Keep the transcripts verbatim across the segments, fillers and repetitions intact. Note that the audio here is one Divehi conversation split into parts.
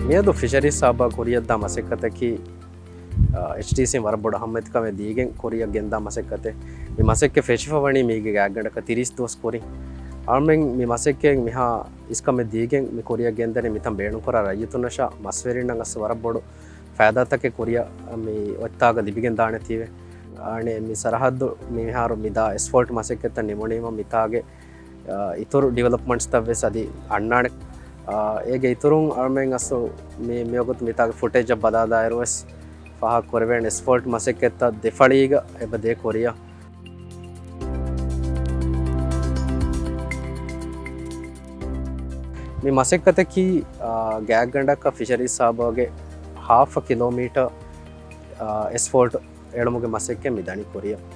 މިއަދު ފިޝަރީސް ހާބަރ ކުރިއަށްދާ މަސައްކަތަކީ، އާ، އެޗްޑީސީން ވަރަށް ބޮޑު އަހައްމިއްޔަތުކަމެއް ދީގެން ކުރިއަށް ގެންދާ މަސައްކަތެއް. މި މަސައްކަތް ފެށިފަ ވަނީ މީގެ ގާތްގަނޑަކަށް ތިރީސް ދުވަސް ކުރިން. އަޅުމެން މި މަސައްކަތް މިހާ އިސްކަމެއް ދީގެން މި ކުރިއަށް ގެންދަނީ މިތަން ބޭނުންކުރާ ރައްޔިތުންނަށާ މަސްވެރިންނަށް އަސް ވަރަށް ބޮޑު ފައިދާތަކެއް ކުރިއަށް މި އޮތްތާގަ ލިބިގެން ދާނެތީވެ. އަނެއް މި ސަރަހައްދު މިހާރު މިދާ އެސްފޯލްޓް މަސައްކަތްތައް ނިމުނީމަ މިތާގެ އާ، އިތުރު ޑިވެލޮޕްމަންޓްސްތައް ވެސް އަދި އަންނާނެ. އާ، އޭގެ އިތުރުން އަޅުމެން އަސް މި، މިވަގުތު މިތާގެ ފުޓޭޖަށް ބަލާލާއިރު ވެސް ފާހަގަ ކުރެވޭނެ އެސްފޯލްޓް މަސައްކަތްތައް ދެ ފަޅީގަ އެބަ ދޭ ކުރިއަށް. މި މަސައްކަތަކީ، އާ، ގާތްގަނޑަކަށް ފިޝަރީސް ހާބަރގެ ހާފަ ކިލޯމީޓަރ، އާ، އެސްފޯލްޓް އެޅުމުގެ މަސައްކަތް މި ދަނީ ކުރިއަށް.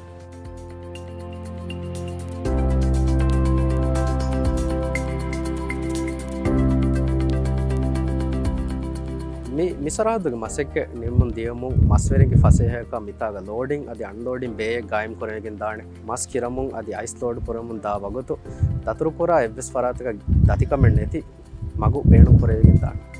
މި، މި ސަރަހައްދުގެ މަސައްކަތް ނިމުމުން ދިޔުމުން މަސްވެރިންގެ ފަސޭހައަކާ މިތާގަ ލޯޑިން އަދި އަންލޯޑިން ބޭއެއް ގާއިމް ކުރެވިގެން ދާނެ. މަސް ކިރަމުން އަދި އައިސް ލޯޑް ކުރަމުން ދާ ވަގުތު ދަތުރުކުރާ އެއްވެސް ފަރާތަކަށް ދަތިކަމެއް ނެތި މަގު ބޭނުން ކުރެވިގެން ދާނެ.